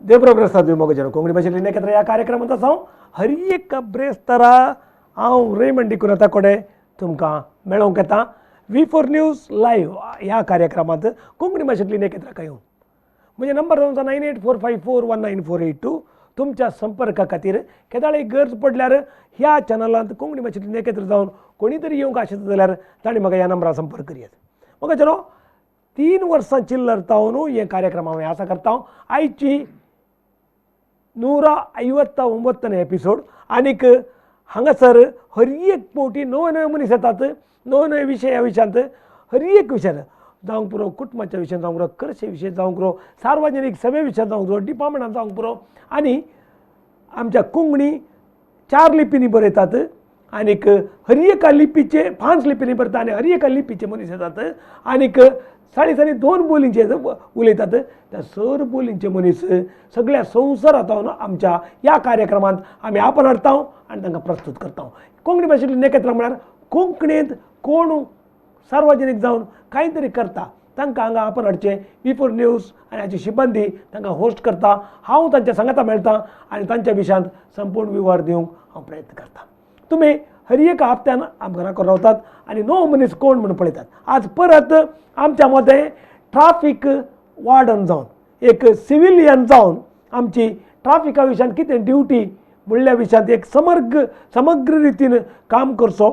देवप्रसाद मोगजन कोंकणी भाशेंतली एकत्र ह्या कार्यक्रमांत आसा. हर एक ब्रेस्तारा हांव रेमंड डिकुन्हा कडेन तुमकां मेळोवंक येता V4 news live ह्या कार्यक्रमांत कोंकणी भाशेंतली एकत्र काय. म्हजे नंबर जावन 9845419482. तुमच्या संपर्का खातीर केदाळी गरज पडल्यार ह्या चॅनलांत कोंकणी भाशेंतली एकत्र जावन कोणी तरी येवंक आशिल्लो जाल्यार तांणी म्हाका ह्या नंबरार संपर्क करयात. म्हाका जनो 3 वर्सां चिल्लर तावन हे कार्यक्रम हांवें आसा करता. आयची 159 एपिसोड. आनीक हांगासर हर एक फावटी नवे नवे मनीस येतात, नवे नवे विशय ह्या विशयांत, हर एक विशयान जावंक पुरो, कुटुंबाच्या विशयान जावंक पुरो, कृशी विशय जावंक पुरो, सार्वजनीक सभे विशयान जावंक पुरो, डिपार्टमेंटान जावंक पुरो. आनी आमच्या कोंकणी 4 लिपींनी बरयतात आनीक हर एका लिपीचे 5 लिपींनी बरयतात आनी हर एका लिपीचे मनीस येतात आनीक साडे साडे 2 बोलींचे उलयतात. त्या सर बोलींचे मनीस सगळ्या संवसारांत आमच्या ह्या कार्यक्रमांत आमी आपण हाडटा आनी तांकां प्रस्तूत करता. कोंकणी भाशेंतली एकत्र म्हळ्यार कोंकणींत कोण सार्वजनीक जावन कांय तरी करता तांकां हांगा आपण हाडचें. V4 news आनी हाची शिबंदी तांकां होस्ट करता. हांव तांच्या सांगाता मेळटा आनी तांच्या विशयांत संपूर्ण विवर दिवंक हांव प्रयत्न करता. तुमी हर एका हप्त्यान आमकां राखून रावतात आनी नवो मनीस कोण म्हूण पळयतात. आज परत आमच्या मदें ट्राफीक वार्डन जावन एक सिविलियन जावन आमची ट्राफिका विशयान कितें ड्युटी म्हणल्या विशयांत एक समग्र रितीन काम करचो.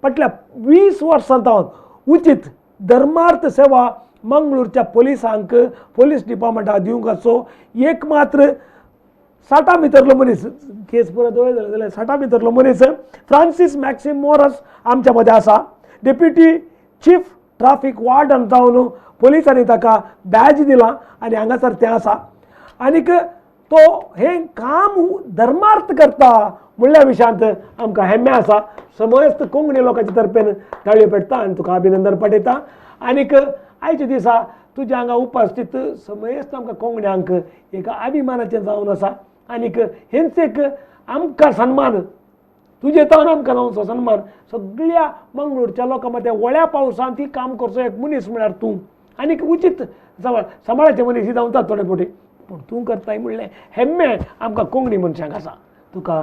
फाटल्या 20 वर्सां जावन उचीत धर्मार्थ सेवा मंगळूरच्या पोलिसांक पोलीस डिपार्टमेंटाक दिवंक आसचो एक मात्र 60 भितरलो मनीस, केस पुरो दोळे जाले जाल्यार 60 भितरलो मनीस फ्रांसीस मॅक्सिम मोरस आमच्या मदें आसा. डेप्युटी चीफ ट्राफीक वार्डन जावन पोलिसांनी ताका बॅज दिला आनी हांगासर तें आसा. आनीक तो हें काम धर्मार्थ करता म्हणल्या विशयांत आमकां हेम्मे आसा. समस्त कोंकणी लोकांच्या तर्फेन ताळयो पेटता आनी तुका अभिनंदन पाठयता. आनीक आयच्या दिसा तुज्या हांगा उपस्थित समस्त आमकां कोंकण्यांक एक अभिमानाचें जावन आसा. आनीक हेंच एक आमकां सन्मान तुजे तावन आमकां जावचो सन्मान सगळ्या मंगळूरच्या लोकां मदें वळ्या पावसांत ती काम करचो एक मनीस म्हळ्यार तूं. आनीक उचीत सांबाळाचे मनीस ही जावतात थोडे फावटी, पूण तूं करताय म्हणलें हेम्मे आमकां कोंकणी मनशांक आसा. तुका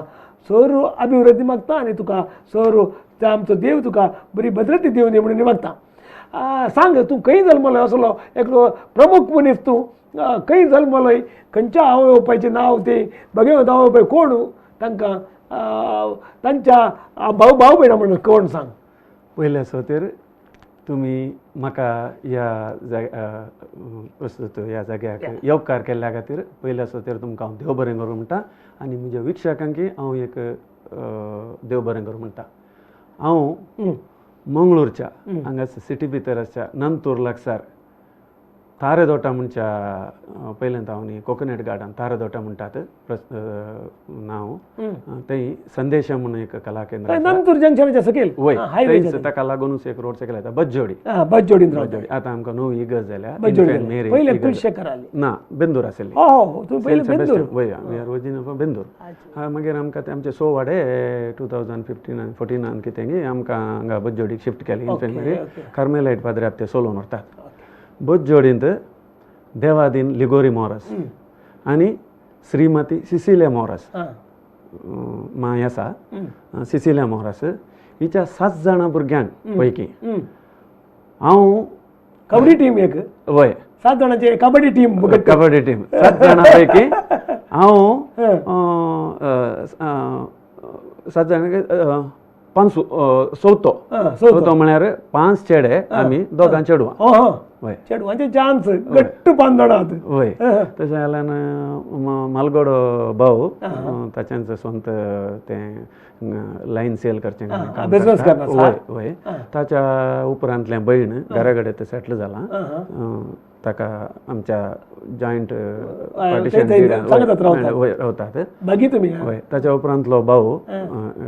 सर अभिवृद्धी मागता आनी तुका सर आमचो देव तुका बरी भद्रती दिवनी म्हणून मागता. सांग, तूं खंय जल्मलोय? असलो एकलो प्रमुख मनीस तूं खंय जल्मलोय? खंयच्या आवय बापायचें नांव तें, भगेवत आवय बापाय कोण, तांकां तांच्या भाव भाव भयणां म्हणून कोण सांग. पयल्या सोतेर तुमी म्हाका ह्या प्रस्तूत ह्या जाग्याक येवकार केल्ल्या खातीर पयल्या सोतेर तुमकां हांव देव बरें करूं म्हणटा आनी म्हज्या वीक्षकांकी हांव एक देव बरें करूं म्हणटा. हांव मंगळूरच्या हांगा सिटी भितर आसच्या नंतूर लागसार तारेदोटा म्हणच्या पयल्यान हांव न्ही कोकोनट गार्डन तारेदोटा म्हणटात नांव, थंय संदेश म्हणून एक कला केंद्र नंतूर जंक्शनाच्या सकयल वय ताका लागूनच एक रोड सकयल येता बज्जोडी. बज्जोडी बज्जोडी आतां आमकां नवी इगर्ज जाल्या. ना बेंदूर आशिल्ली वय, we are original from Bendur. मागीर आमकां ते आमचे 100 वाडे 2015 14 कितें आमकां हांगा बज्जोडीक शिफ्ट केले. इन्फेंट मेरी कार्मेलायट पाद्रे ते सोलोवन व्हरतात. बज्जोडींत देवादीन लिगोरी मोरस आनी श्रीमती सिसिलिया मोरस माय आसा. सिसिलिया मोरस हिच्या 7 जाणां भुरग्यांक पैकी हांव कबड्डी टीम एक वय 7 जाणांची कबड्डी टीम, कबड्डी टीम 7 जाणां पैकी हांव 7 जाणां 5 चवथो चवथो म्हळ्यार 5 चेडे आमी 2 चेडवां. वय चेडवांचे चान्स घट्ट 5 जाणां. वय तशें जाल्यार मालगोडो भाव ताच्यांच स्वंत तें लायन सेल करचें. वय वय ताच्या उपरांतलें भयण घरा कडेन तें सेटल जालां. ताका आमच्या जॉयंट पार्टिशन रावतात. वय ताच्या उपरांतलो भाव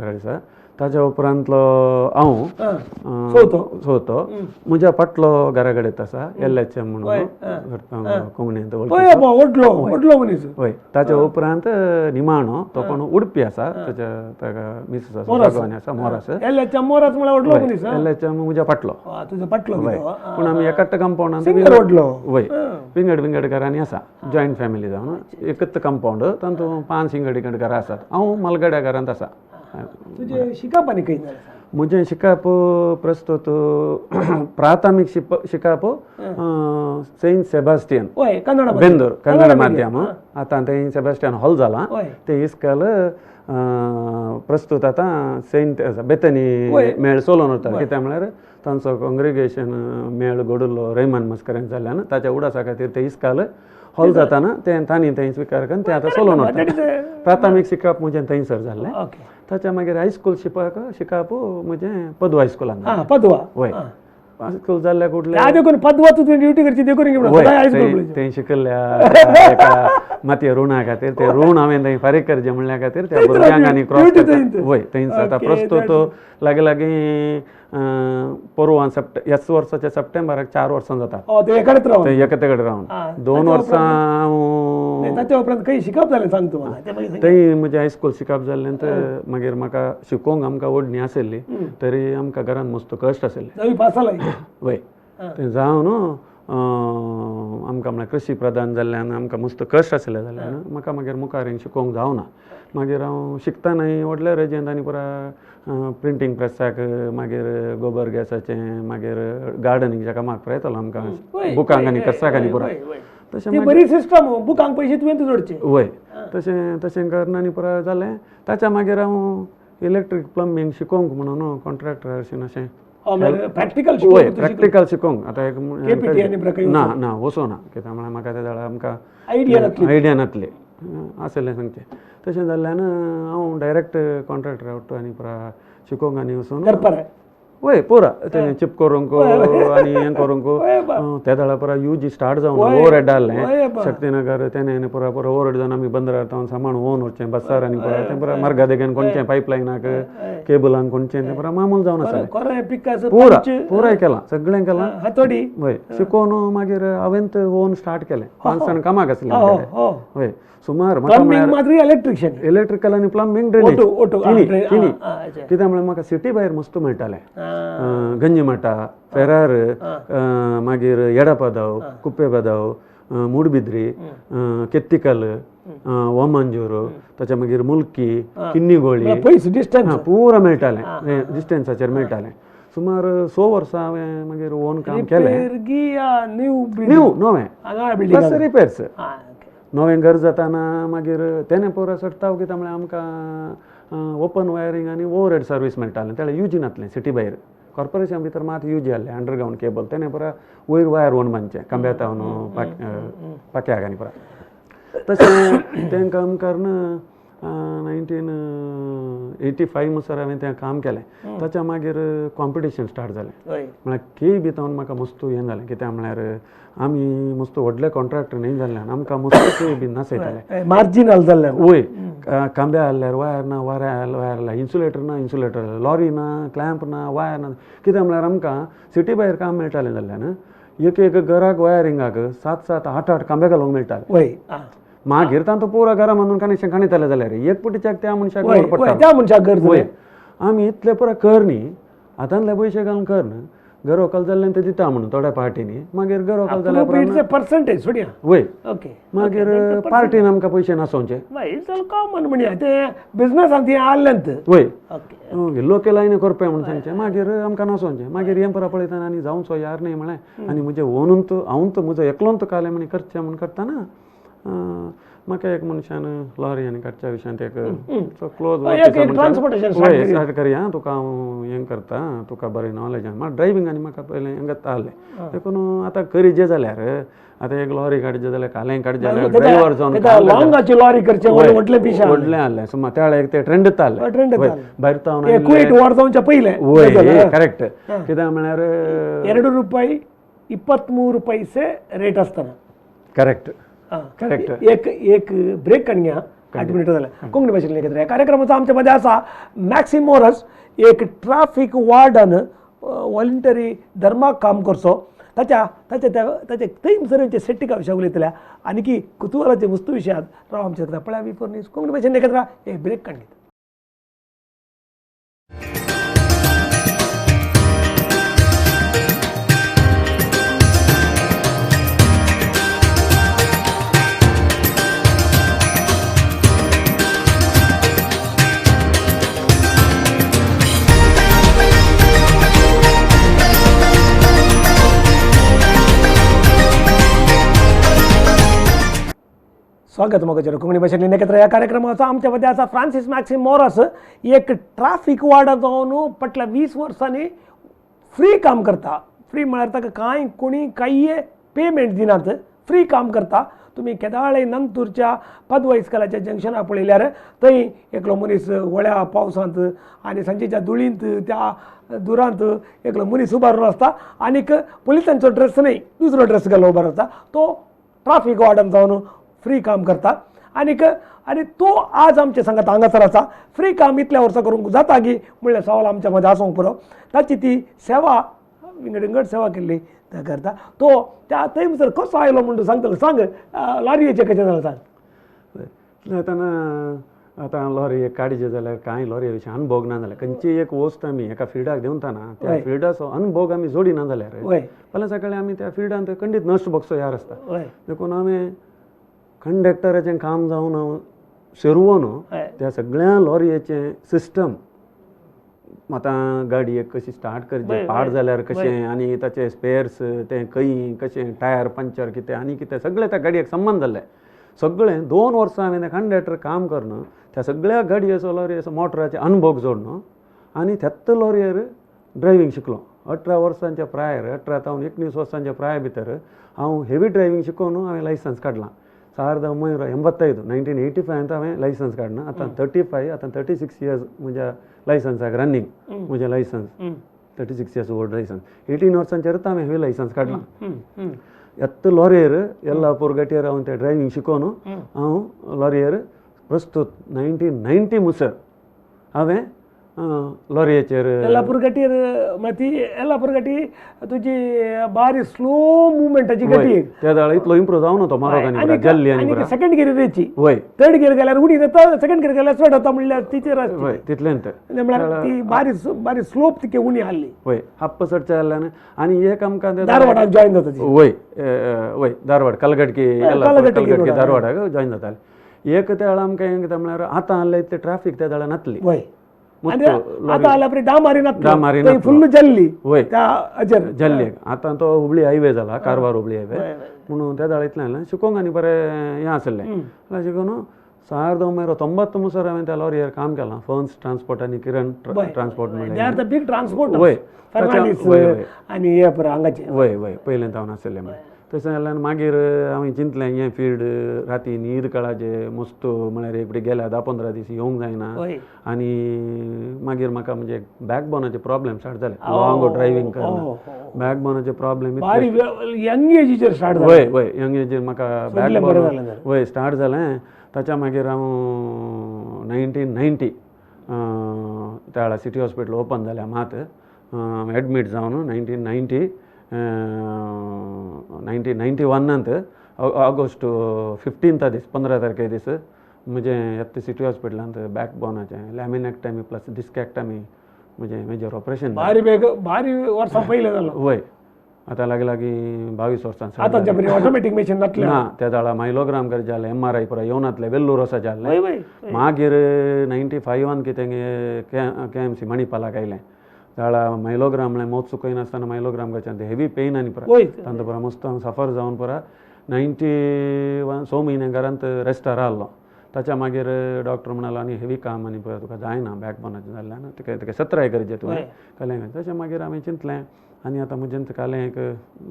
आसा ताज्या उपरांतलो हांव चवथो. म्हज्या फाटलो घरा कडेन आसा एल एच एम म्हणून कोंकणींत व्हडलो मनीस. हय. ताच्या उपरांत निमाणो तो पण उडपी आसा, ताच्या ताका मिसेस आसा, आसा मोरास. एल एच एम मोरास म्हळ्यार व्हडलो मनीस. एल एच एम म्हज्या फाटलो. तुजो फाटलो. पूण आमी एकाच कंपाउंडान व्हडलो. वय, विंगड विंगड घरांनी आसा, जॉयंट फॅमिली जावन एकच कंपाउंड, तातूंत 5 विंगड विंगड घरां आसात. हांव मलगड्या घरांत आसा. तुजें शिकप आनी खंय जालें? म्हजें शिकप प्रस्तुत प्राथमीक शिकप सेंट सेबास्टियन बेंदूर कन्नड माध्यम. आतां तें सेबास्टियन हॉल जालां, तें इस्कॉल प्रस्तुत आतां सेंट बेतनी मेळ चलोवन उरता. कित्याक म्हळ्यार तांचो काँग्रिगेशन मेळ घडुल्लो रैमन मस्करेन जाल्ल्यान ताच्या उडासा खातीर तें इस्कॉल हॉल जाताना तें तांणी थंय स्विकार करून तें आतां चलोवन उरता. प्राथमीक शिकप म्हजें थंयसर जाल्लें. ताच्या मागीर हायस्कूल शिकप म्हजें पदवा हायस्कुलान. पदवा. वय, हायस्कूल जाल्ल्या कुडले देखून पदवा तुवें ड्युटी करची देखून थंय शिकल्ल्या एका मातये ऋणा खातीर तें ऋण हांवें थंय फारीक करचें म्हणल्या खातीर त्या भुरग्यांक आनी क्रॉस. वय, थंयच आतां प्रस्तुत लागीं लागीं परवां ह्याच वर्साच्या सप्टेंबराक 4 वर्सां जाता. थंय एकाच कडेन रावन 2 वर्सां हांव. ताच्या उपरांत खंय शिकप जालें सांग तूं म्हाका? थंय म्हजें हायस्कूल शिकप जालें. तर मागीर म्हाका शिकोवंक आमकां ओडणी आशिल्ली तरी आमकां घरांत मस्त कश्ट आशिल्ले. वय, थंय जावन आमकां म्हळ्यार कृशी प्रधान जाल्ल्यान आमकां मस्त कश्ट आशिल्ले जाल्ल्यान म्हाका मागीर मुखार शिकोवंक जावना. मागीर हांव शिकतना व्हडल्या रेजेंत आनी पुरा प्रिंटींग प्रेसाक, मागीर गोबर गॅसाचें, मागीर गार्डनिंगच्या कामाक पुरा येतालो आमकां बुकांक आनी कर्साक आनी पुरा. तशें बरी सिस्टम, बुकांक पयशे तुवें जोडचे. वय, तशें तशें करून आनी पुरा जालें. ताच्या मागीर हांव इलेक्ट्रीक प्लंबींग शिकोवंक म्हणून कॉन्ट्रॅक्टर अशें प्रॅक्टिकल. वय, प्रॅक्टिकल शिकोवंक आतां एक ना ना वचोना, कित्याक म्हळ्यार म्हाका ते जाल्यार आमकां आयडिया नासली आसलें सांगचें. तशें जाल्ल्यान हांव डायरेक्ट कॉन्ट्रॅक्टर आवडटो आनी पुरा शिकोवंक आनी वचून. वय, पुरा तें चिप करूंक आनी हें करूंक त्या वेळार पुरा you ji start जावन ओवर हेड आहलें शक्तीनगर तेणें पुरा पुरा ओवर हेड जावन आमी बंदरार तावन सामान ओवन व्हरचें बसार आनी पुरा तें पुरा मार्गा देगेन कोणचें पायपलायनाक केबलांक कोणचें तें पुरा मामूल जावन आसलें. पुरा पुराय केलां, सगळें केलां. वय, शिकोवन मागीर हांवें ओन स्टार्ट केलें. 5 जाण कामाक आसलें. वय, सुमार इलेक्ट्रिशियन, इलेक्ट्रिकल आनी प्लंबींग ड्रेनेज तिनी. कित्याक म्हळ्यार म्हाका सिटी भायर मस्त मेळटालें. गंजिमाटा, फेरार, मागीर येडापदाव, कुप्पेपदाव, मुडबिद्री, केत्तिकल, वामंजूर, ताच्या मागीर मुल्की, किन्नीगोळी, पुरा मेळटालें डिस्टन्साचेर मेळटालें. सुमार 6 वर्सां हांवें मागीर ओन काम केलें. न्यू नवें प्लस रिपेर्स. नवें घर जाताना मागीर तेणें पुरा चडटाव कित्याक म्हळ्यार आमकां ओपन वायरींग आनी ओवर हेड सर्वीस मेळटालें. त्या you जी नासलें सिटी भायर. कॉर्पोरेशन भितर मात you जी आहलें अंडरग्रावंड केबल. तेणें पुरा वयर वायर ओन बांदचें खांब्या पाक्याक आनी पुरा. तशें तें काम करून 1985 म्हणसर हांवें तें काम केलें. ताच्या मागीर कॉम्पिटिशन स्टार्ट जालें. म्हळ्यार के बी तावन म्हाका मस्त हें जालें. कित्याक म्हळ्यार आमी मस्त व्हडले कॉन्ट्रॅक्टर न्ही जाल्ल्यान आमकां मस्त के बी नासयताले, मार्जिनल जाल्लें. वय, खांब्या आहल्यार वायर ना, वायर आहल्यार इन्सुलेटर ना, इन्सुलेटर लॉरी ना, क्लॅम्प ना, वायर ना. कित्याक म्हळ्यार आमकां सिटी भायर काम मेळटालें जाल्ल्यान एक एक घराक वायरिंगाक 7 7 8 8 खांबे घालूंक मेळटाले. वय, मागीर तांचो पुरा घरा बांदून कनेक्शन काणयताले जाल्यार एक पुटीच्याक त्या मनशाक पडटा, त्या मनशाक गरज. वय, आमी इतले पुरा कर न्ही, हातांतले पयशे घालून कर न्हू, घर वकल जाल्ल्यान ते दिता म्हणून थोड्या पार्टींनी. मागीर घर वकल जाल्यार पर्संटेज सोडया. वय, ओके. मागीर पार्टीन आमकां पयशे नासोवचे. कॉमन म्हणया ते बिजनसान ती आहलेंत. वय, लोकल लायन करपा म्हणून सांगचें, मागीर आमकां नासोवचें. मागीर हें पुरा पळयतना आनी जावचो यार न्ही म्हळें आनी म्हजें ओनून हांव तर म्हजो एकलोन कालें म्हण करचें म्हूण करतना म्हाका एक मनशान लॉरी आनी काडच्या विशयांत एक क्लोज स्टार्ट करया, तुका हांव हें करता, तुका बरें नॉलेज आहा. म्हाका ड्रायव्हींग आनी म्हाका पयलें हें आहलें देखून आतां करीजे जाल्यार आतां एक लॉरी काडचे जाल्यार कालें काडचें जाल्यार ड्रायव्हर जावन लॉरी करचें व्हडलें आहलें सुमार त्या वेळार ते ट्रेंडूच आहलें भायर तावन पयलें. वय, करेक्ट. कित्याक म्हळ्यार 2.23 रुपये रेट आसतना. Correct correct. एक एक ब्रेक काडया, 8 मिनटां जालें. कोंकणी भाशेंतल्यान एकत्र ह्या कार्यक्रमाचो आमच्या मदें आसा मॅक्सिम मोरस, एक ट्राफीक वार्डन वॉलंटरी धर्माक काम करचो ताच्या ताच्या त्या ताच्या थंय सेट्टिका विशया उलयतल्या आनी की कुतुहलाचे वस्तू विशयात राव आमच्या पळया V4 news Konkani भाशेन एकत्र एक ब्रेक काडली. स्वागत मोगाचेर कोंकणी भाशेंतल्यान एकत्र ह्या कार्यक्रमाचो. आमच्या मदें आसा फ्रांसीस मॅक्सिम मोरास, एक ट्राफीक वार्डर जावन फाटल्या 20 वर्सांनी फ्री काम करता. फ्री म्हळ्यार ताका कांय कोणी कांय पेमेंट दिनात, फ्री काम करता. तुमी केदाळे नंतूरच्या पदवा इस्कलाच्या जंक्शनार पळयल्यार थंय एकलो मनीस वळ्या पावसांत आनी सांजेच्या धुळींत त्या दुरांत एकलो मनीस उबारून आसता आनीक पुलिसांचो ड्रेस न्हय, दुसरो ड्रेस घालून उबार आसता. तो ट्राफीक वार्डन जावन फ्री काम करता आनीक आनी तो आज आमच्या सांगात हांगासर आसा. फ्री काम इतल्या वर्सां करूंक जाता की म्हणल्यार सवाल आमच्या मदें आसूंक पुरो. ताची ती सेवा विंगड विंगड सेवा केल्ली त्या करता. तो त्या थंय सर कसो आयलो म्हणून सांगतलो, सांग लॉरयेचें कशें जालें सांग. येतना आतां लॉरी एक काडचे जाल्यार कांय लॉरये विशीं अनुभोग ना जाल्यार खंयची एक वस्त आमी एका फिल्डाक देंवतना त्या फिल्डाचो अनुभोग आमी जोडिना जाल्यार फाल्यां सकाळीं आमी त्या फिल्डांत खंडीत नश्ट भोगचो यार आसता. देखून आमी कंडक्टराचें काम जावन हांव सेरवोन त्या सगळ्या लॉरयेचें सिस्टम आतां गाडी एक कशी स्टार्ट करची, पाड जाल्यार कशें आनी ताचे स्पेर्स तें खंय कशें टायर पंक्चर कितें आनी कितें सगळें त्या गाडयेक संबंद जाल्लें सगळें. 2 वर्सां हांवें कंडक्टर काम करून त्या सगळ्या गाडयेचो लॉरयेचो मोटराचे अनुभोग जोडून आनी त्याच लॉरयेर ड्रायव्हींग शिकलो. 18 वर्सांच्या प्रायर, 18 जावन 19 वर्सांच्या प्राय भितर हांव हेवी ड्रायव्हींग शिकोवन हांवें लायसन्स काडलां. 1985 1985 हांवें लायसन्स काडना. आतां 35, आतां 36 इयर्स म्हज्या लायसन्साक रनिंग. म्हजें लायसन्स 36 इयर्स ओल्ड लायसन्स. 18 वर्सांचेरच हांवें हेवी लायसन्स काडलां. येत्त लॉरयेर येल्लापूर गटयेर हांव तें ड्रायव्हींग शिकोवन हांव लॉरयेर प्रस्तूत 1990 मुसर हांवें लॉरयेचेर येल्लापूर गटीर. ती येल्लापूर गटी तुजी बारी स्लो मुवमेंटाची गटी. त्या वेळार इतलो इम्प्रूव जावना तो मारोग जल्ली आनी सेकंड गियर रेची वय थर्ड गियर गेल्यार उडी जाता, सेकंड गियर गेल्यार चड जाता म्हणल्यार तिचेर वय तितलें तर म्हळ्यार ती बारी बारी स्लोप तिके उणी आहली. वय हाप्प चडचें जाल्ल्यान आनी एक आमकां धारवाडाक जॉयन जाता ती. वय वय धारवाड कलगटकी कलगटकी धारवाडाक जॉयन जाताले. एक त्या वेळार आमकां कितें म्हळ्यार आतां आहले इतलें ट्राफीक त्या वेळार नासली. वय आतां आल्या पळय डामारी नासली, फुल्ल जल्ली. वय त्या जल्ली. आतां तो हुबळी हायवे जाला, कारवार हुबळी हायवे म्हणून त्या वेळार इतलें आसलें शिकोंक आनी बरें हें आसलें. शिकून 1990 मुसर हांवें त्या लॉरयेर काम केलां. फर्न्स ट्रान्सपोर्ट आनी किरण ट्रान्सपोर्ट म्हणल्यार बीग ट्रान्सपोर्ट. वय आनी हे पळय हांगाचें. वय वय पयलें जावन आसलें म्हळ्यार तशें जाल्यार मागीर हांवें चिंतलें हें फिल्ड राती न्हीद कळाचें मस्त म्हळ्यार एक फावटी गेल्या 10-15 दीस येवंक जायना आनी मागीर म्हाका म्हणजे बॅकबोनाचे प्रॉब्लेम स्टार्ट जाले. लॉंग ड्रायव्हींग करना बॅकबोनाचे प्रॉब्लेम यंग एजीचेर स्टार्ट जाले. वय वय यंग एजीर म्हाका बॅकबोन वय स्टार्ट जालें. ताच्या मागीर हांव 1990 त्या वेळार सिटी हॉस्पिटल ओपन जालें मात एडमीट जावन 1991 ऑगस्ट 15 दीस 15 तारखे दीस म्हजें येता सिटी हॉस्पिटलांत बॅकबोनाचें लॅमिनेक्टमी प्लस डिस्कॅक्टमी म्हजें मेजर ऑपरेशन. भारी बेग भारी वर्सां पयलें जालो. वय आतां लागीं लागीं 22 वर्सां. आतां ऑटोमॅटीक मशीन नासलें ना त्या वेळार मायलोग्राम करचें जालें, MRI पुराय येवनातलें, वेल्लूर वचचें जालें. मागीर 95 कितें KMC मणिपालाक आयलें. त्यावेळा मायलोग्राम म्हळ्यार मोत चुकयनासतना मायलोग्राम करचें हेवी पेन आनी पुराय तांकां पुरा मस्त हांव सफर जावन पुरा 91 6 म्हयन्या घरांत रेस्टार आहलो. ताच्या मागीर डॉक्टर म्हणालो आनी हेवी काम आनी पळय तुका जायना बॅकबोनाचें जाल्ल्यान तुका तुका सत्राय करचें तुवें कालें. तशें मागीर हांवें चिंतलें आनी आतां म्हजें कालें एक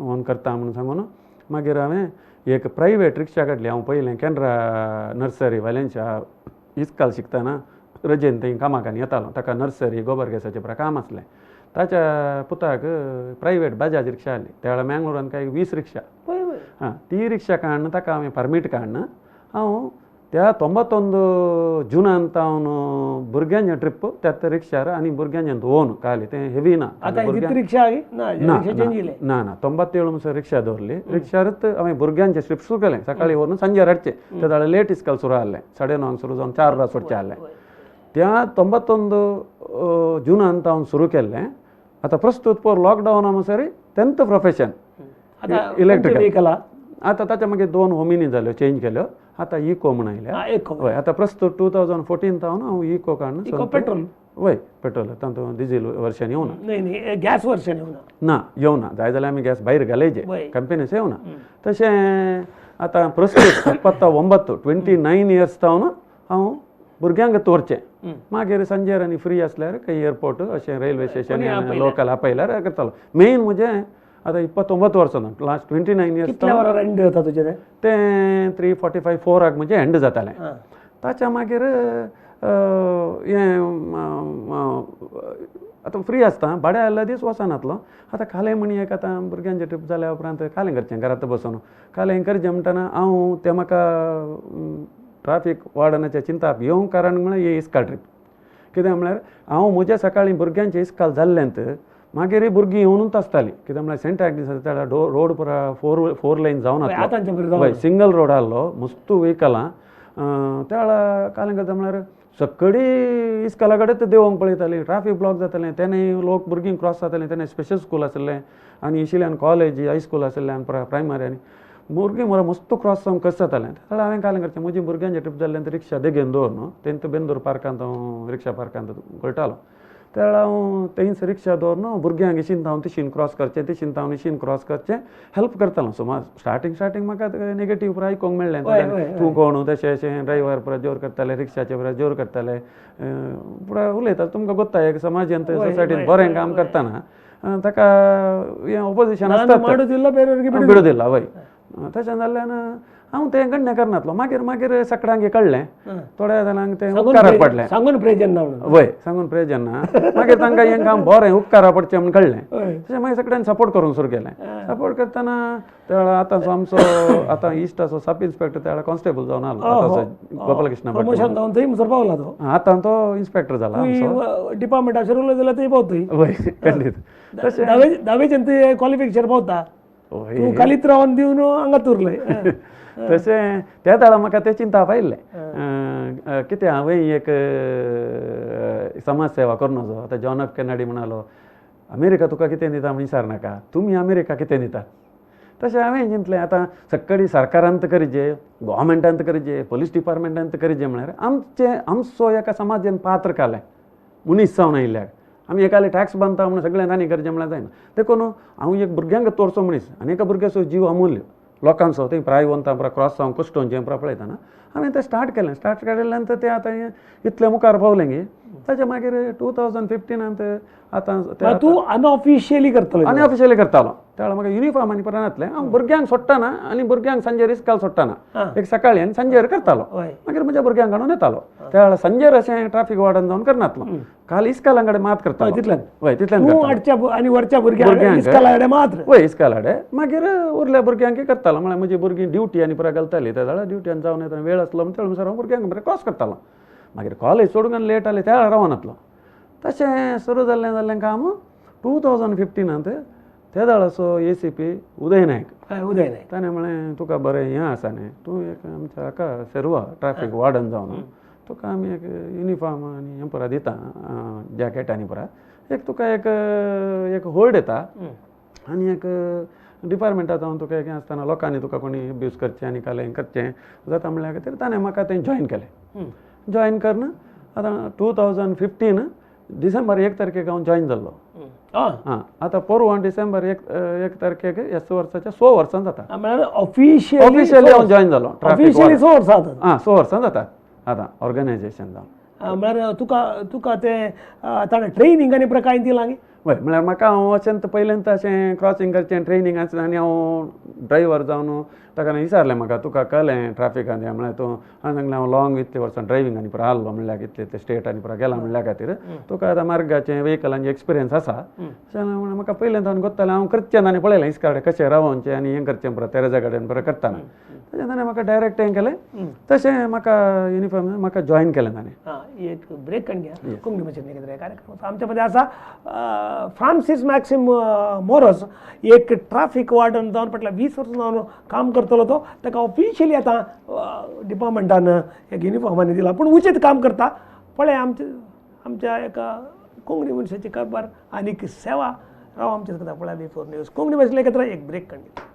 ऑन करता म्हणून सांगून मागीर हांवें एक प्रायवेट रिक्षा काडली. हांव पयलें केनरा नर्सरी वालेन्शिया इस्काल शिकतना रजेन थंय कामाक आनी येतालो. ताका नर्सरी गोबर गॅसाचें पुराय काम आसलें. ताच्या पुताक प्रायवेट बजाज रिक्षा आहली त्या वेळार मँगलोरान काय 20 रिक्षा. हां ती रिक्षा काडून ताका हांवें परमीट काडून हांव त्या 91 जूनांत हांव भुरग्यांचे ट्रिप त्यात रिक्षार आनी भुरग्यांचे दोन काली तें हेवी ना रिक्षा ना ना ना 97 म्हणसर रिक्षा दवरली रिक्षारच हांवें भुरग्यांचे ट्रिप सुरू केलें सकाळी व्हरून सांजेर हाडचें ते जाल्यार लेट इस्काल सुरू आहलें 9:30 सुरू जावन 4 सोडचें आहलें त्या 91 जूनांत हांव सुरू केल्लें. आतां प्रस्तूत पोर लॉकडावना म्हणसर 10th profession electrical. आतां ताच्या मागीर 2 होमिनी जाल्यो चेंज केल्यो आतां इको म्हण आयल्या. हय आतां प्रस्तूत 2014 हांव हांव इको काडून पेट्रोल. वय पेट्रोल तातूंत डिझेल वर्शन येवना गॅस वर्शन येवना ना येवना जाय जाल्यार आमी गॅस भायर घालयचे कंपनीस येवना. तशें आतां प्रस्तूत 79 29 इयर्स जावन हांव भुरग्यांक तोरचें मागीर सांजेर आनी फ्री आसल्यार खंय एअरपोर्ट अशें रेल्वे स्टेशन लोकल आपयल्यार करतालो. मेन म्हजें आतां 29 वर्सां लास्ट 29 इयर्स एंड जाता तुजें तें 3:45 4 म्हजें एंड जातालें. ताच्या मागीर हें आतां फ्री आसता भाड्या आयिल्लो दीस वचनातलो. आतां कालें म्हणी एक आतां भुरग्यांचे ट्रीप जाल्या उपरांत कालें करचें घरांत बसून कालें करचें म्हणटना हांव तें म्हाका ट्राफीक वार्डनाचें चिंताप येवंक कारण म्हळ्यार ही इस्काल ट्रीप. कित्याक म्हळ्यार हांव म्हज्या सकाळीं भुरग्यांचें इस्काल जाल्लेंत मागीर भुरगीं येवनूच आसतालीं. कित्याक म्हळ्यार सेंट आग्नेस त्या रोड पुरा फोर लायन जावन आसलो हय सिंगल रोड आहलो मस्तू व्हेकलां त्या वेळार कालें करता म्हळ्यार सगळी इस्काला कडेन देंवोंक पळयताली ट्राफीक ब्लॉक जातालें तेणें लोक भुरगीं क्रॉस जातालीं तेणें स्पेशल स्कूल आसलें आनी इशिल्यान कॉलेज हायस्कूल आसलें आनी प्रायमरी आनी भुरगीं मरे मस्त क्रॉस जावन कशें जातालें. त्या हांवें कालें करचें म्हजी भुरग्यांचें ट्रीप जाल्लें रिक्षा देगेन दवर न्हू तेंत बेंदूर पार्कांत हांव रिक्षा पार्कांत घोळटालो. त्या वेळार हांव थंयच रिक्षा दवर न्हू भुरग्यांक इशीन हांव तिशीन क्रॉस करचें तिशीन हांव इशीन क्रॉस करचें हेल्प करतालो. सुमार स्टार्टींग स्टार्टींग म्हाका नेगेटीव पुरा आयकोंक मेळ्ळें तूं कोण तशें अशें ड्रायव्हर पुरा जोर करताले रिक्षाचे पुरा जोर करताले पुरा उलयता तुमकां गोत्ता एक समाजांत सोसायटीन बरें काम करतना ताका हें ओपोजिशन आसता बिडोदिल्ला. वय तशें जाल्ल्यान हांव तें गण्य करनातलो. मागीर मागीर सगळ्यांक कळ्ळें थोड्या जाणांक तें उपकाराक पडलें सांगून प्रयोजन ना वय सांगून प्रयोजन ना मागीर तांकां हें काम बरें उपकारा पडचें म्हूण कळ्ळें. तशें मागीर सगळ्यांनी सपोर्ट करूंक सुरू केलें. सपोर्ट करतना त्या वेळार आतांचो आमचो आतां इश्टाचो सब इन्स्पेक्टर त्या वेळार कॉन्स्टेबल जावन आसलो आतांचो गोपालकृष्ण भट पावला तो आतां तो इन्स्पेक्टर जाला डिपार्टमेंटाचेर उलयता जाल्यार थंय पावतय. वय खंडीत तशें धावेच्यान ते क्वॉलिफिकेशन पावता तूं कालीत रावन दिवन हांगा उरलय. तशें त्या वेळार म्हाका तें चिंताप आयिल्लें कितें हांवें एक समाज सेवा करूं नजो. आतां जॉन एफ केनेडी म्हणालो अमेरिका तुका कितें दिता म्हण विचार नाका तुमी अमेरिका कितें दिता. तशें हांवें चिंतलें आतां सगळी सरकारांत करचे गोवोरमेंटांत करचे पोलीस डिपार्टमेंटांत करचे म्हळ्यार आमचें आमचो एका समाजान पात्र कालें मनीस जावन आयिल्ल्याक आमी एकाले टॅक्स बांदता म्हणून सगळें तांणी करचें म्हळ्यार जायना. देखून हांव एक भुरग्यांक तोरचो मनीस आनी एका भुरग्याचो जीव अमूल्य लोकांचो थंय प्रायवंता पुरा क्रॉस जावन कश्टोवचें पुरा पळयतना हांवें तें स्टार्ट केलें. स्टार्ट केल्ल्यान तें आतां इतलें मुखार पावलें गी ताच्या मागीर 2015 आतां तूं अनऑफिशियली करतालो. अनऑफिशियली करतालो त्या वेळार म्हाका युनिफॉर्म आनी पुरा नासलें. हांव भुरग्यांक सोडटना आनी भुरग्यांक सांजेर इस्काल सोडटना एक सकाळी आनी सांजेर करतालो मागीर म्हज्या भुरग्यांक हाडून येतालो. त्या वेळार सांजेर अशें ट्राफीक वार्डन जावन करनासलो काल इस्कालां कडेन मात करतालो तितल्यान. वय तितल्यान आनी वरच्या भुरग्यांक इस्काला कडेन मात वय इस्काला कडेन मागीर उरल्या भुरग्यांक करतालो. म्हळ्यार म्हजी भुरगीं ड्युटी आनी पुरा घालताली त्या वेळार ड्युटी जावन येतना वेळ आसलो म्हण त्या हांव भुरग्यांक बरें क्रॉस करतालो. मागीर कॉलेज सोडून आनी लेट जालें त्या वेळार रावनातलो. तशें सुरू जाल्लें जाल्लें काम 2015 त्या वेळाचो ACP Uday Naik Uday Naik ताणें म्हळें तुका बरें हें आसा न्ही तूं एक आमच्या हाका सेर्वा ट्राफीक वार्डन जावन तुका आमी एक युनिफॉर्म आनी हें पुरा दिता जॅकेट आनी पुरा एक तुका एक एक होल्ड येता आनी एक डिपार्टमेंटांत जावन तुका हें आसतना लोकांनी तुका कोणी एब्यूज करचें आनी कालें करचें जाता म्हणल्या खातीर ताणें म्हाका तें जॉयन केलें. जॉयन करून आतां 2015 डिसेंबर 1 तारखेक हांव जॉयन जाल्लो. आं आतां पोरवां डिसेंबर 1 तारखेक ह्याच वर्साच्या 6 वर्सां जाता म्हळ्यार ऑफिशियली हांव जॉयन जालो. ऑफिशियली 6 वर्सां जाता. आं 6 वर्सां जाता आतां ऑर्गनायजेशन जावन. म्हळ्यार तुका तुका तें ताणें ट्रेनींग आनी पुरा कांय दिलां? वय म्हळ्यार म्हाका हांव अशें पयल्यांत अशें क्रॉसींग करचें ट्रेनींग आसलें आनी हांव ड्रायव्हर जावन ताका विचारलें म्हाका तुका कळ्ळें ट्राफिकान हें म्हळ्यार तूं हांवें सांगलें हांव लॉंग इतले वर्सां ड्रायव्हींग आनी पुरा आहलो म्हणल्यार इतले इतले स्टेट आनी पुरा गेला म्हणल्या खातीर तुका आतां मार्गाचें व्हेकलांचें एक्सपिरियन्स आसा. अशें म्हणून म्हाका पयलें हांवें गोत्तालें हांव करचें आनी पळयलें इस्काडे कशें रावोवचें आनी हें करचें पुरा तेरेजा कडेन बरें करतना. तशें ताणें म्हाका डायरेक्ट हें केलें, तशें म्हाका युनिफॉर्म म्हाका जॉयन केलें ताणें. एक ब्रेक काडून घ्या. कोंकणी भाशेन एकत्र कार्यक्रम आमच्या मध्ये आसा फ्रांसीस मॅक्सिम मोरस, एक ट्राफीक वार्डन जावन फाटल्या 20 वर्सां जावन काम करतलो. तो ताका ऑफिशियली आतां डिपार्टमेंटान एक युनिफॉर्मांनी दिला, पूण उचीत काम करता. पळय आमच्या एका कोंकणी मनशाची कारभार आनीक सेवा राव आमच्या करता. पळय V4 news Konkani भाशेन एकत्र एक ब्रेक काडून घ्या.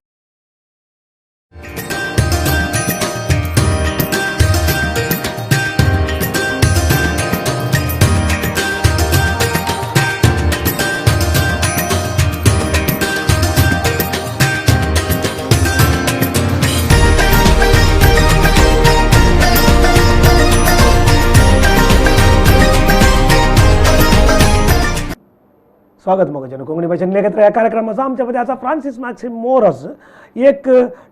स्वागत मोगाच्यान कोंकणी भाशेन एकत्र ह्या कार्यक्रमाचो. आमच्या मध्ये आसा फ्रांसीस मॅक्सिम मोरस, एक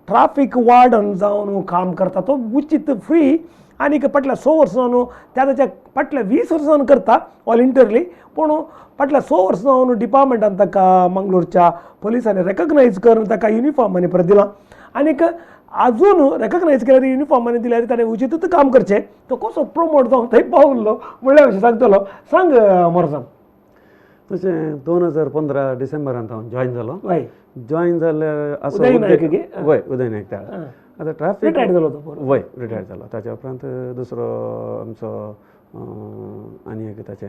ट्राफीक वार्डन जावन काम करता. तो उचीत फ्री आनीक फाटल्या 6 वर्सां जावन त्या ताच्या फाटल्या 20 वर्सां जावन करता वॉलंटियरली, पूण फाटल्या 6 वर्सां जावन डिपार्टमेंटान ताका मंगळूरच्या पोलिसांनी रेकग्नायज करून ताका युनिफॉर्म आनी परत दिला. आनीक अजून रेकग्नायज केल्यार युनिफॉर्म आनी दिल्यार ताणें उचितूच काम करचें. तो कसो प्रमोट जावन थंय पावल्लो म्हणल्या विशीं सांगतलो. सांग मोरसान. तशें 2015 डिसेंबरांत हांव जॉयन जालो. जॉयन जाल्यार आसा उदय नायक. वय उदय नायक त्या आतां ट्राफीक रिटायर्ड जालो तो. वय रिटायर्ड जालो. ताच्या उपरांत दुसरो आमचो आनी एक ताचें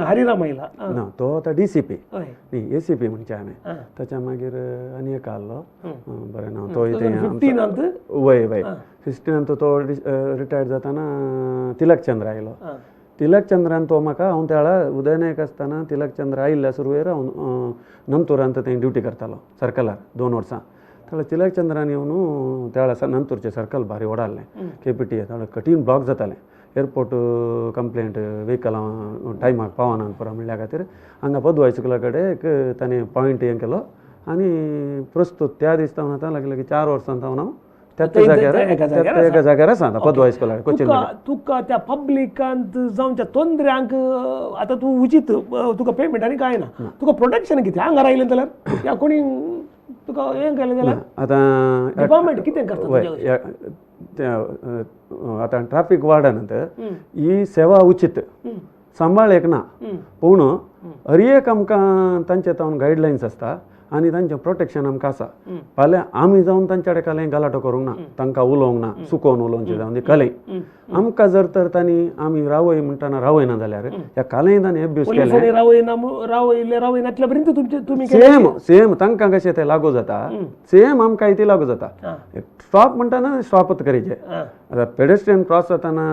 हरिराम आयला ना, तो आतां DCP न्ही ACP म्हणचे आमी. ताच्या मागीर आनी एक आहलो बरें ना, तो इथे वय वय 15 तो रिटायर्ड जाताना तिलक चंद्र आयलो. तिलक चंद्रान तो म्हाका हांव त्या वेळार उदय नायक आसतना तिलक चंद्र आयिल्ल्या सुरवेर हांव नंतुरांत थंय ड्युटी करतालो सर्कलार 2 वर्सां. त्या तिलक चंद्रान येवन त्या वेळार नंतूरचें सर्कल भारी व्हड आहलें, KPT त्या वेळार कठीण ब्लॉक जातालें. एअरपोर्ट कंप्लेंट व्हेकलां टायमाक पावना पुरो म्हणल्या खातीर हांगा पदवाय स्कुला कडेन एक ताणें पॉयंट हें केलो आनी प्रस्तूत त्या दिसा आतां लागले की 4 वर्सां जावन हांव त्याच एका जाग्यार आसा आतां पदवाय स्कुला कोचीन. तुका त्या पब्लिकांत जावच्या तोंदऱ्यांक आतां तूं उचीत तुका पेमेंट आनी कांय ना, तुका प्रोटेक्शन कितें हांगा आयलें जाल्यार या कोणी तुका हें केलें जाल्यार आतां डिपार्टमेंट कितें करता? आतां ट्राफीक वार्डन ही सेवा उचीत सांबाळ एक ना, पूण हर एक आमकां तांचे तावन गायडलायन्स आसता आनी तांचें प्रोटेक्शन आमकां आसा. फाल्यां आमी जावन तांच्या कडेन कालें गलाटो करूंक ना, तांकां उलोवंक ना, चुकोवन उलोवचें जावन ती कलें आमकां जर तर तांणी आमी रावय म्हणटाना रावयना जाल्यार ह्या कालें तांणी एब्यूज केलें. सेम सेम तांकां कशें तें लागू जाता सेम आमकां ती लागू जाता. स्टॉप म्हणटाना स्टॉपच करीचें. आतां पेडेस्ट्रियन क्रॉस जाताना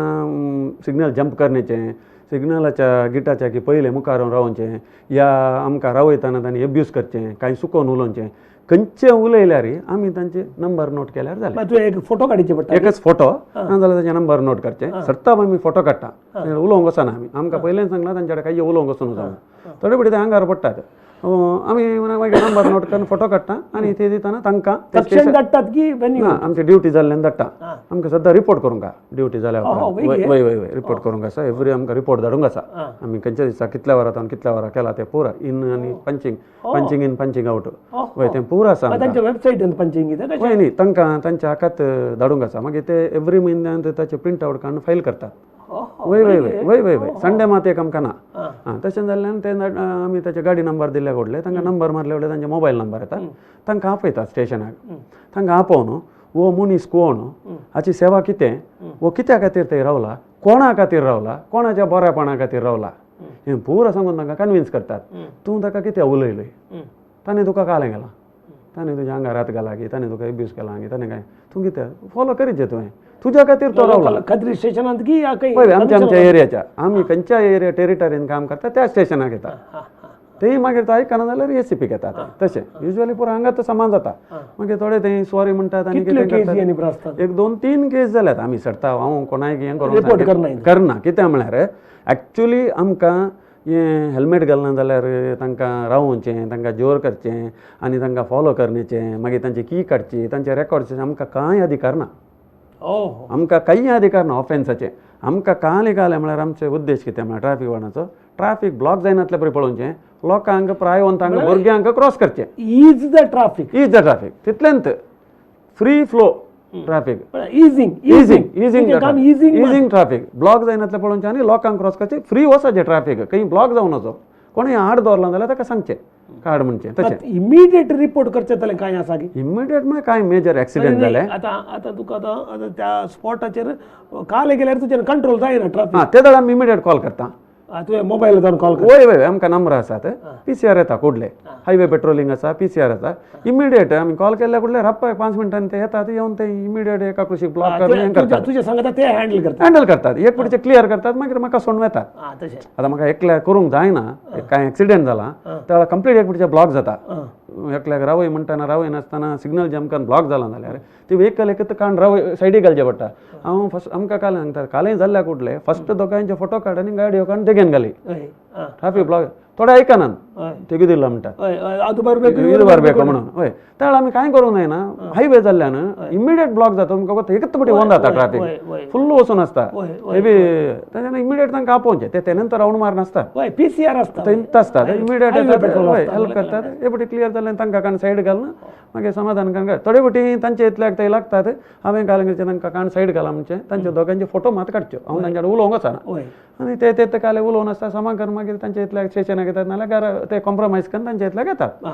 सिग्नल जंप करण्याचें, सिग्नलाच्या गिटाच्या की पयलें मुखार रावचें, या आमकां रावयतना तांणी एब्यूज करचें, कांय चुकोवन उलोवचें, खंयचें उलयल्यार आमी तांचे नंबर नोट केल्यार जालें. तुवें एक फोटो काडचे पडटा, एकच फोटो ना जाल्यार तांचे नंबर नोट करचे. सरता आमी फोटो काडटा, उलोवंक वचना आमी. आमकां पयलेंच सांगलां तांचे कडेन कांय उलोवंक वचून जावं, थोडे भितर ते आंगार पडटात. आमी मागीर नंबर नोट करून फोटो काडटा आनी ते दितना तांकां धाडटात की ना आमची ड्युटी जाल्ल्यान धाडटा. आमकां सद्दां रिपोर्ट करूंक ड्युटी जाल्या उपरांत. वय वय वय रिपोर्ट करूंक आसा, एवरी आमकां रिपोर्ट धाडूंक आसा. आमी खंयच्या दिसा कितल्या वरां तावन कितल्या वरां केला तें पुरा इन आनी punching, punching in punching out, वय तें पुरा आसा. वय न्ही तांकां तांच्या हाकात धाडूंक आसा. मागीर ते एवरी म्हयन्यांत ताचे प्रिंट आवट काडून फायल करतात. वय वय वय वय वय वय संडे मात एक आमकां ना. आं तशें जाल्ल्यान ते आमी ताचे गाडी नंबर दिल्ले व्हडले, तांकां नंबर मारले व्हडले तांचे मोबायल नंबर येता, तांकां आपयतात स्टेशनाक. तांकां आपोवन हो मनीस कोण, हाची सेवा कितें, हो कित्या खातीर थंय रावला, कोणा खातीर रावला, कोणाच्या बऱ्यापणा खातीर रावला, हें पुरो सांगून तांकां कन्विन्स करतात. तूं ताका कितें उलयलय, ताणें तुका कालें घालां, ताणें तुज्या आंगार हात घाला की ताणें तुका एब्यूज केला की ताणें काय तूं कितें फॉलो करीत तुवें, तुज्या खातीर तो रावला. खात्री स्टेशनांत की पळय आमच्या आमच्या एरियाच्या आमी खंयच्या एरिया टेरिटरीन काम करता त्या स्टेशनाक येता. तेय मागीर तो आयकना जाल्यार ACP घेतात. तशें युजली पुरो हांगा तो समान जाता. मागीर थोडे थंय सॉरी म्हणटात आनी कितें करतात. 1 2 3 केस जाल्यात आमी सरता. हांव कोणाक हें करूंक करना. कित्याक म्हळ्यार एक्चुली आमकां हें हेल्मेट घालना जाल्यार तांकां रावोवचें, तांकां जोर करचें आनी तांकां फॉलो करण्याचें, मागीर तांची की काडची, तांचे रेकॉर्ड्स आमकां कांय अधिकार ना. आमकां कांय अधिकार ना ऑफेन्साचें. आमकां काले काले म्हळ्यार आमचे उद्देश कितें म्हळ्यार ट्राफीक वार्डनाचो ट्राफीक ब्लॉक जायनातले पळय पळोवचें, लोकांक प्रायवंतांक भुरग्यांक क्रॉस करचें. Is the traffic, is the traffic तितलेंत free flow. Traffic easing easing easing easing easing traffic block जायनातलें पळोवचें आनी लोकांक क्रॉस करचें फ्री वचचें ट्राफीक खंय ब्लॉक जावन वचो कोणूय आड दवरला जाल्यार ताका सांगचें काड म्हणचें तशें इमिडिएट रिपोर्ट करचें जाल्यार कांय आसा की इमिडिएट म्हळ्यार कांय मेजर एक्सिडंट जालें आतां आतां तुका आतां त्या स्पॉटाचेर काल गेल्यार तुजें कंट्रोल जायना ट्राफीक हां ते वेळार आमी इमिडिएट कॉल करता तुवें मोबायल जावन कॉल कर वय वय आमकां नंबर आसात पीसीआर येता कुडले हायवे पेट्रोलिंग आसा पीसीआर आसा इमिडिएट आमी कॉल केल्यार कुडले रप्पा 5 मिनटांनी ते येतात येवन ते इमिडिएट एका कुशीक ब्लॉक करून हें करतात तुजें सांगता ते हँडल करतात हँडल करतात एक पडचे क्लियर करतात मागीर म्हाका सोडून वेतात तशें आतां म्हाका एकल्याक करूंक जायना कांय एक्सिडंट जाला त्या वेळार कंप्लीट एक पडचे ब्लॉक जाता एकल्याक रावय म्हणटना रावय नासतना सिग्नल जॅम करून ब्लॉक जाला जाल्यार ती व्हेकल एक काण रावय सायडीक घालचें पडटा हांव फस्ट आमकां काल सांगता कालय जाल्ल्या कुडले फस्ट दोगांयचे फोटो काड आनी गाडयो काडून देगेन घाली ट्राफीक ब्लॉक थोडे आयकनात तेगू दिला म्हणटात ಇದು ಬರಬೇಕು म्हणून हय त्या वेळार आमी कांय करूंक जायना हायवे जाल्ल्यान इमिडिएट ब्लॉक जाता तुमकां एकच पटी ओन जाता ट्राफीक फुल्ल वचून आसता हेवी ताच्यान इमिडिएट तांकां आपोवचें ते तेनंतर रावंड मार नासता पीसीआर आसता थंयच आसता इमिडिएट हेल्प करतात हे पटी क्लियर जालें तांकां काण सायड घालून मागीर समाधान काण थोडे पटी तांचे इतल्याक ते लागतात हांवें घालून तांकां काण सायड घाला म्हणचें तांचे दोगांचे फोटो मात काडच्यो हांव तांच्या कडेन उलोवंक वचना आनी ते ते काले उलोवन आसता समा करून मागीर तांचे इतल्याक स्टेशनाक येतात नाल्यार घरा ते कॉम्प्रोमायज करून तांचे इतल्याक येतात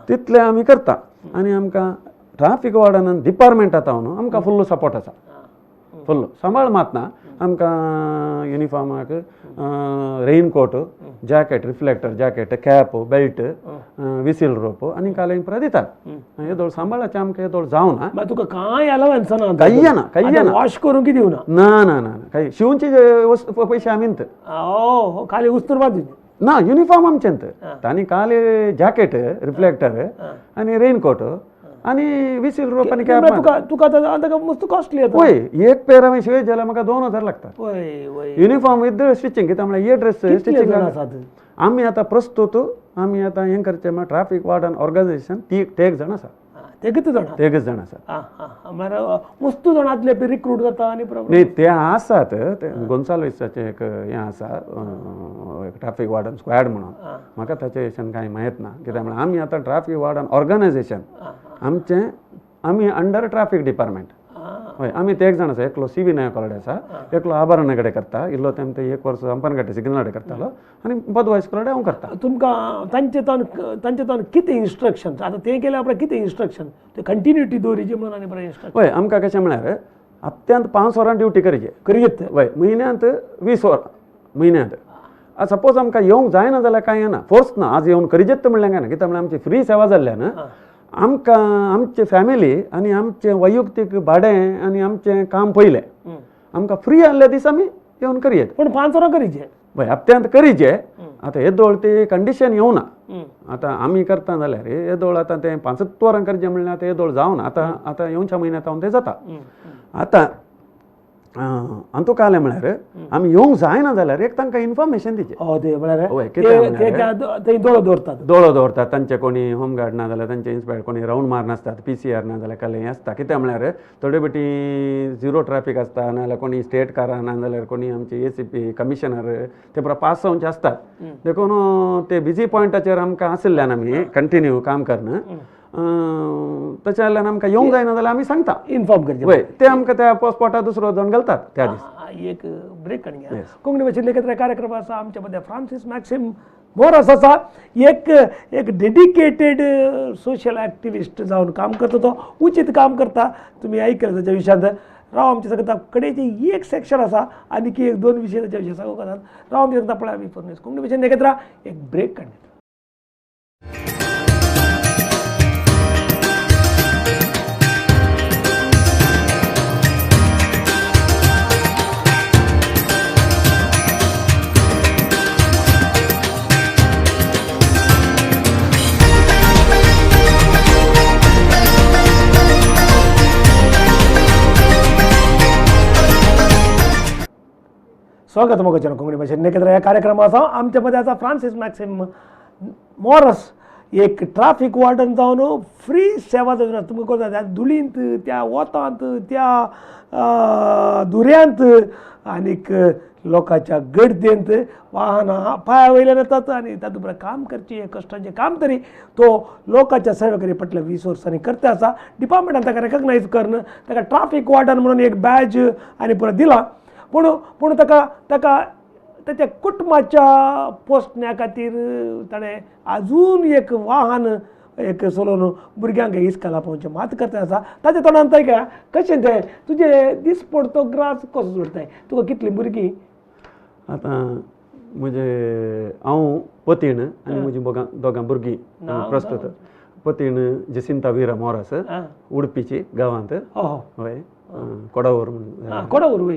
तितलें आमी करता आनी आमकां ट्राफीक वॉर्डन डिपार्टमेंट आतां न्हू आमकां फुल्ल सपोर्ट आसा फुल्ल सांबाळ मात ना आमकां युनिफॉर्माक raincoat jacket reflector jacket cap belt whistle rope आनी काल पुरा दितात हेदोळ सांबाळाचें आमकां हेदोळ जावना तुका कांय अलावन्स ना कांय ना कांय ना वॉश करूंक कितें दिवना ना ना ना कांय शिंवचे पयशे आमी खाली उस्तूर बाद ना युनिफॉर्म आमचें तांणी काल जॅकेट रिफ्लेक्टर आनी रेनकोट आनी विसील रोप आनी कॅप तुका तुका आतां मस्त कॉस्टली येता वय एक पेर हांवें शिवयत जाल्यार म्हाका 2000 लागता वय वय युनिफॉर्म विथ स्टिचिंग कित्याक म्हळ्यार हे ड्रेस स्टिचिंग आसात आमी आतां प्रस्तुत आमी आतां हें करचें म्हळ्यार ट्राफीक वॉर्डन ऑर्गनायझेशन ती तेग जाण आसा तेगच जाण तेगच जाण आसात म्हळ्यार मस्तू जाण आदले रिक्रूट जाता आनी न्ही ते आसात ते गोन्साल्वीसाचें एक हें आसा ट्राफीक वॉर्डन स्क्वॅड म्हणून म्हाका ताचे विशयान कांय म्हायत ना कित्याक म्हळ्यार आमी आतां ट्राफीक वॉर्डन ऑर्गनायझेशन आमचें आमी अंडर ट्राफीक डिपार्टमेंट हय आमी ते एक जाण आसा एकलो सी व्ही नायक कडेन आसा एकलो आभरणा कडेन करता इल्लो तेम ते एक वर्स अंपनघाटे सिग्नल कडेन करतालो आनी बदवायस कडेन हांव करता तुमकां तांचे तावन कितें इन्स्ट्रक्शन आतां तें केल्यार आपल्याक कितें इन्स्ट्रक्शन ते कंटिन्युटी दवरिची म्हणून आनी बरें इन्स्ट्रक्शन हय आमकां कशें म्हळ्यार हप्त्यांत 5 वरां ड्युटी करची करीत हय म्हयन्यांत 20 वरां म्हयन्यांत सपोज आमकां येवंक जायना जाल्यार कांय येना फोर्स ना आज येवन करीजेत म्हणल्यार कांय ना कित्याक म्हळ्यार आमची फ्री सेवा जाल्ल्यान आमकां आमचे फॅमिली आनी आमचें वैयक्तीक भाडें आनी आमचें काम पयलें आमकां फ्री आहले दीस आमी येवन करयेत पूण 5 वरां करीचे हय हप्त्यांत करीचे आतां येदोळ ती कंडिशन येवना आतां आमी करता जाल्यार येदोळ आतां तें 5 वरां करचें म्हणल्यार आतां येदोळ जावना आतां आतां येवच्या म्हयन्यांत हांव तें जाता आतां अंतू कालें म्हळ्यार आमी येवंक जायना जाल्यार एक तांकां इन्फॉर्मेशन दिचें हय कितें दोळो दवरतात दोळो दवरतात तांचे कोणी होमगार्ड ना जाल्यार तांचे इन्स्पेक्टर कोणी रावंड मार नासतात पीसीआर ना जाल्यार काल हें आसता कितें म्हळ्यार थोडे बेटी झिरो ट्राफीक आसता ना जाल्यार कोणी स्टेट कारां ना जाल्यार कोणी आमचे एसीपी कमिशनर ते पुरा पास जावचे आसतात देखून ते बिजी पॉयंटाचेर आमकां आशिल्ल्यान आमी कंटिन्यू काम करना तशें जाल्यार आमकां येवंक जायना जाल्यार आमी सांगता इन्फॉर्म करचें वय ते आमकां त्या स्पॉटार दुसरो जावन घालतात त्या दीस एक ब्रेक काडून कोंकणी भाशेंतले एकत्र कार्यक्रम आसा आमच्या मदें फ्रांसीस मॅक्सिम मोरस आसा एक एक डेडिकेटेड सोशल एक्टिविस्ट जावन काम करता तो उचीत काम करता तुमी आयकले ताच्या विशयांत राव आमच्या सांगता कडेचे एक सेक्शन आसा आनी की एक दोन विशय ताच्या विशय सांगूंक आसात राव आमच्या सांगता पळय आमी फर्नीस कोंकणी भाशेन एकत्र एक ब्रेक काडून. स्वागत मोगाच्यान कोंकणी भाशेन एकत्र ह्या कार्यक्रम आसा आमच्या मदें आसा फ्रांसीस मॅक्सिम मोरस एक ट्राफीक वॉर्डन जावन फ्री सेवा जावन तुमकां कोता त्या धुळींत, त्या वोतांत, त्या दुऱ्यांत आनीक लोकांच्या गर्देंत वाहनां पांया वयल्यान येतात आनी तातूंत बरें काम करचें हें कश्टांचें काम तरी तो लोकांच्या सेवे करी फाटल्या 20 वर्सांनी करता आसा. डिपार्टमेंटान ताका रेकग्नायज करून ताका ट्राफीक वॉर्डन म्हणून एक बॅज आनी पुरो दिला. पूण पूण ताका ताका ताच्या कुटुंबाच्या पोसण्या खातीर ताणें आजून एक वाहन एक चलोवन भुरग्यांक इस्काला पावचें मात करता आसा. ताच्या तोंडान काय कशें तें तुजें दिसपडतो ग्रास कसो जोडटाय, तुका कितलीं भुरगीं? आतां म्हजे हांव पतीण आनी म्हजी दोगां भुरगीं प्रस्तुत. पतीण जसिंता वीरा मोरास, उडपीची गांवांत, हय, कोडावूर म्हणून,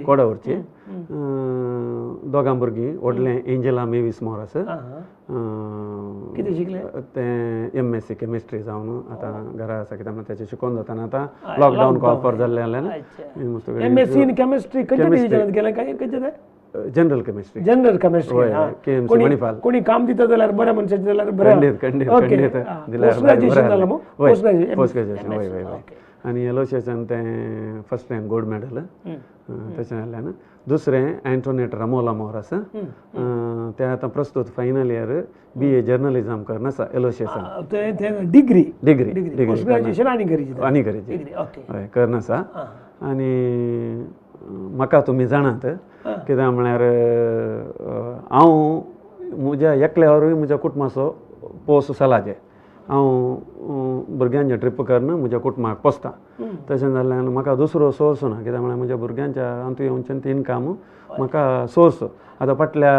कोडावूरची. दोगां भुरगीं, व्हडलें एंजला मेवीस मोरास, कितें शिकलें तें MSc chemistry जावन आतां घरा आसा. कित्याक म्हणल्यार तेचें शिकोवन जाताना आतां लॉकडावन कॉल जाल्लें आसलें. MSc in chemistry खंयच्या डिविजनांत गेलें काय खंयचें तें? General chemistry. General chemistry, KMC Manipal. कोणी काम दिता जाल्यार बऱ्या मनशाचें जाल्यार बरें. खंडीत खंडीत खंडीत पोस्ट ग्रॅज्युएशन जालां मू? पोस्ट ग्रॅज्युएशन, हय हय हय. आनी एलोशियसान तें फर्स्ट रँक गोल्ड मेडल तशें जाल्ल्यान. दुसरें एंटोनेट रमोला मोर आसा, तें आतां प्रस्तुत फायनल इयर BA journalism करून आसा एलोशियसान. डिग्री डिग्री डिग्री ग्रॅज्युएशन आनी गरजेचें, आनी गरजेचें हय करून आसा. आनी म्हाका तुमी जाणात कित्याक म्हळ्यार हांव म्हज्या एकल्या वरवीं म्हज्या कुटुंबाचो पोस चलाचे. हांव भुरग्यांचे ट्रीप करून म्हज्या कुटुंबाक पोसता. तशें जाल्ल्यान म्हाका दुसरो सोर्स ना. कित्याक म्हळ्यार म्हज्या भुरग्यांच्या हातूंत येवचें तीन काम म्हाका सोर्स आतां फाटल्या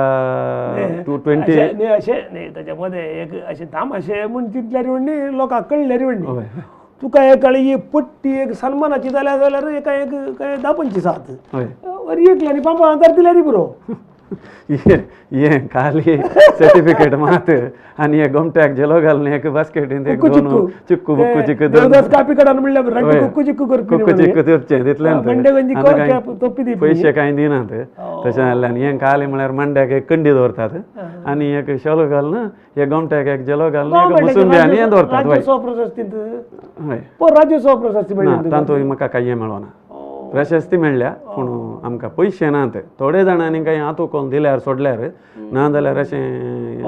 220 अशें न्ही. ताच्या मदें एक अशें तामाशे म्हूण चिंतल्यार न्ही लोकांक कळ्ळ्यार न्ही तुका एक ही पट्टी एक सन्मानाची जाल्या जाल्यार एका एक काय 10-25 आहात वरी एकली आनी 5,000 दिल्यार पुरो. ये खाली सर्टिफिकेट मात आनी एक गोमट्याक झेलो घालून एक बास्केटीन एक दोन चिक्कू बुक्कू चिक्कू देवदास कापी कडान म्हणल्यार कुक्कू चिक्कू करपी, कुक्कू चिक्कू करचें तितलें, पयशे कांय दिनात. तशें जाल्ल्यान हें खाली म्हळ्यार मांड्याक एक कंडी दवरतात आनी एक शेलो घालून एक गोमट्याक एक झेलो घालून एक मुसुंबी आनी हें दवरतात. हय राज्योत्सव प्रशस्ती मेळ्ळी तातूंत म्हाका कांय मेळना. प्रशस्ती मेळ्ळ्या पूण आमकां पयशे नात. थोडे जाणांनी कांय हातू कोण दिल्यार सोडल्यार, ना जाल्यार अशें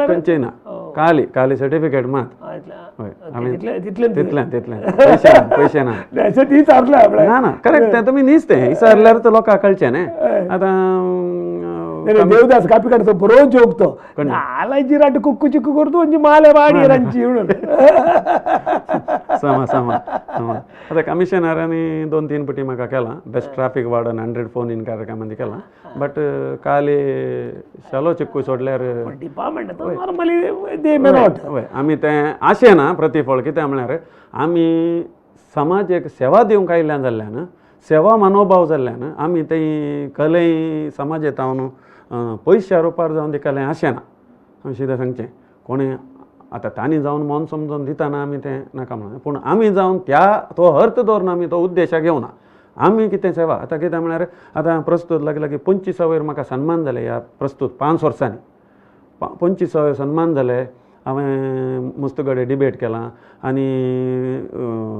खंयचें ना. खाली खाली सर्टिफिकेट मात. हय आमी तितलें तितलें पयशे ना, पयशे ना. ना ना करेक्ट तें तुमी न्हीच तें विचारल्यार तर लोकांक कळचें न्ही. आतां देवदास कापीकडचो बरो जोक तो नालायची राट कुक्कू चिक्कू करतो म्हणजे माले वाडी रांची म्हणून. समा समा समा. आतां कमिशनरांनी 2-3 पटी म्हाका केलां best traffic warden 100 phone in कार्यक्रमांनी केलां. बट काली शालो चिक्कू सोडल्यार department normally they may not. हय आमी तें आशें ना प्रतिफळ. कितें म्हळ्यार आमी समाजेक सेवा दिवंक आयिल्ल्यान जाल्ल्यान, सेवा मनोभाव जाल्ल्यान आमी थंय कलय समाजेंत हांव पयश्या रुपार जावन ती कलय आशें ना. हांव सिदें सांगचें कोणें आतां तांणी जावन मन समजून दितना आमी तें नाका म्हणून, पूण आमी जावन त्या तो अर्थ दवरना, आमी तो उद्देशाक घेवना. आमी कितें सेवा आतां कितें म्हळ्यार आतां प्रस्तुत लागीं लागीं 25 वयर म्हाका सन्मान जाले ह्या प्रस्तुत 5 वर्सांनी 25 वयर सन्मान जाले. हांवें मस्त कडेन डिबेट केलां आनी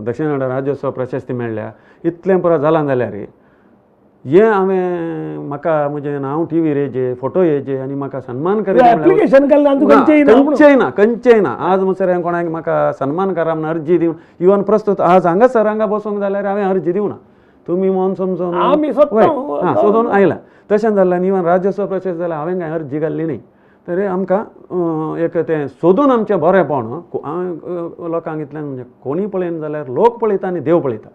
दक्षिण कन्नडा राज्योत्सव प्रशस्ती मेळ्ळ्या. इतलें पुरो जालां जाल्यार हें हांवें म्हाका म्हजें नांव टिवीर येयचें, फोटो येयचे आनी म्हाका सन्मान कर खंयचेय ना, खंयचेय ना. आज म्हणसर हांवें कोणाक म्हाका सन्मान करा म्हूण अर्जी दिवन इवन प्रस्तुत आज हांगासर हांगा बसूंक जाल्यार हांवें अर्जी दिवना. तुमी मन समजून हां सोदून आयला. तशें जाल्ल्यान इवन राज्योत्सव प्रशस्ती जाल्यार हांवें कांय अर्जी घाल्ली न्ही. तरी आमकां एक तें सोदून आमचें बरेंपण हांवें लोकांक इतल्यान म्हणजे कोणीय पळयना जाल्यार लोक पळयता आनी देव पळयता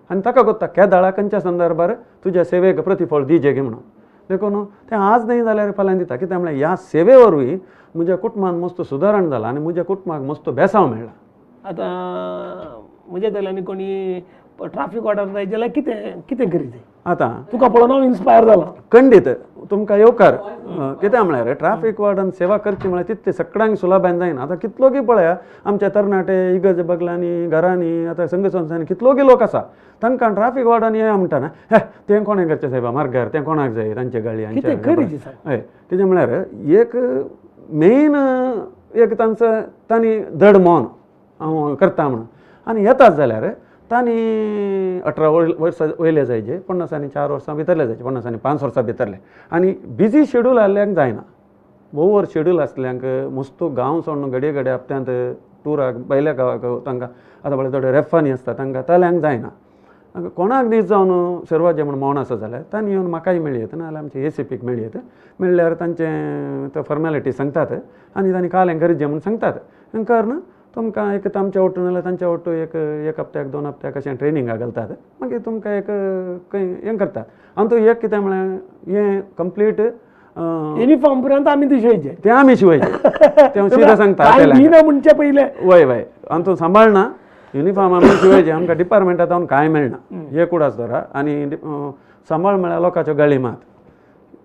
आनी ताका कोत्ता केदाळा खंयच्या संदर्भार तुज्या सेवेक प्रतिफळ दिजे गे म्हणून. देखून तें आज न्हय जाल्यार फाल्यां दिता. कित्याक म्हळ्यार ह्या सेवे वरवीं म्हज्या कुटुंबान मस्त सुदारण जालां आनी म्हज्या कुटुंबाक मस्त बेसांव मेळ्ळा. आतां म्हज्या जाल्यार कोणी ट्राफीक ऑर्डर जाय जाल्यार कितें कितें करीत आतां तुका पळोवन हांव इन्स्पायर जाला. खंडीत तुमकां येवकार. कित्याक म्हळ्यार ट्राफीक वार्डन सेवा करची म्हळ्यार तितले सगळ्यांक सुलभान जायना. आतां कितलोगी पळया आमच्या तरणाटे इगर्ज बगलांनी घरांनी आतां संघ संस्थांनी कितलोगी लोक आसा तांकां ट्राफीक वार्डन हे म्हणटा ना हे तें कोणें करचें सायबा मार्गार तें कोणाक जाय तांचे गाळी. हय कितें म्हळ्यार एक मेन एक तांचो तांणी धड मन हांव करता म्हणून आनी येतात जाल्यार तांणी 18 वर्सां वयले जायचे, 50 आनी 4 वर्सां भितरले जायचे, 50 आनी 5 वर्सां भितरले. आनी बिजी शेड्यूल आहल्यांक जायना, ओवर शेड्यूल आसल्यांक मस्तो गांव सोडून घडये घडये हप्त्यांत टुराक भायल्या गांवाक तांकां आतां पळय थोडे रेफांनी आसता तांकां ताल्यांक जायना. कोणाक नीज जावन सर्वाजें म्हण मौन आसा जाल्यार तांणी येवन म्हाकाय मेळयत नाजाल्यार आमचे ACPक मेळयत, मेळ्ळ्यार तांचें ते फॉर्मेलिटी सांगतात आनी तांणी काल गरजें म्हूण सांगतात. कारण तुमकां एक तांच्या वटून नाजाल्यार तांच्या वटू एक एक हप्त्याक 2 हप्त्याक अशें ट्रेनिंगाक घालतात, मागीर तुमकां एक खंय हें करतात. आनी तो एक कितें म्हळ्यार हें कंप्लीट युनिफॉर्म पर्यंत आमी ते शिवयचे, ते आमी शिवयचे, ते सीधा सांगता म्हणचे पयले वय वय आनी तूं सांबाळना युनिफॉर्म आमी शिवयचे, आमकां डिपार्टमेंटांत जावन कांय मेळना हे कुडास दवरा. आनी सांबाळ म्हळ्यार लोकांच्यो गाळी मात